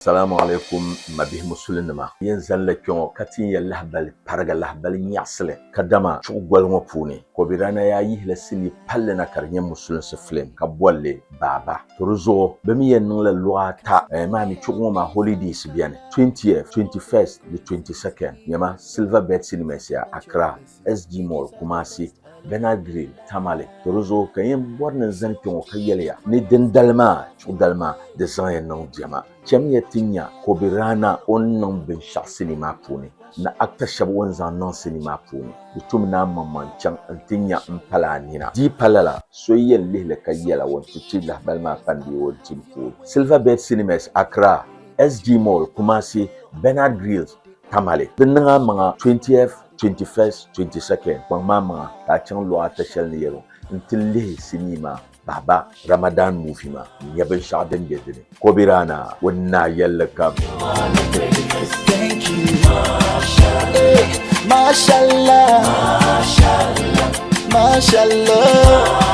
Salamu alaikum m mabihi musulinima. N yɛn zanila kpe ŋɔ ka tin ya lahibali pariga, lahibali nyaɣisili kadama chuɣu goli ŋɔ puuni Kobirana yaa yihila sinii palli na ka di nyɛ musulinsi filim ka boli li Baaba. To di zuɣu bɛ mi yɛn niŋla luɣa ata maa mi chuɣu ŋɔ maa holidays beni 20th, 21st ni 22nd nyɛma Silver Bird Cinemas ya Accra, SG Mall, Kumasi, Bernard Grill, Tamale. To di zuɣu ka n yɛn bɔri ni n zani kpe ŋɔ ka yɛli ya ni dindali maa, chuɣu dali maa, di zaŋ ya niŋ diɛma. Chamiya ti nya Kobirana o ni niŋ binshɛɣu sinii maa puuni ni actor shɛba o ni zaŋ niŋ sinii maa puuni. Di tumi ni a maŋmaŋ chaŋ nti nya m-pali a nina. Di yi pa lala, so yi yɛn lihi li ka yɛla o ni ti ti lahibali maa pa n-deei o tim puuni. Silver Bird Cinemas, Accra, SG Mall, Kumasi, Bernard Grills, Tamale. Di niŋ a maŋa 20th, 21st, 22nd kpaŋ maa maŋa ka a chaŋ luɣa ata shɛli ni yɛli ŋɔ nti lihi sinii maa Baba Ramadan movie maa n-nyɛ binshɛɣu din be di ni. Kobirana o ni naai yɛlli kam. Mashallah, Mashallah, Mashallah.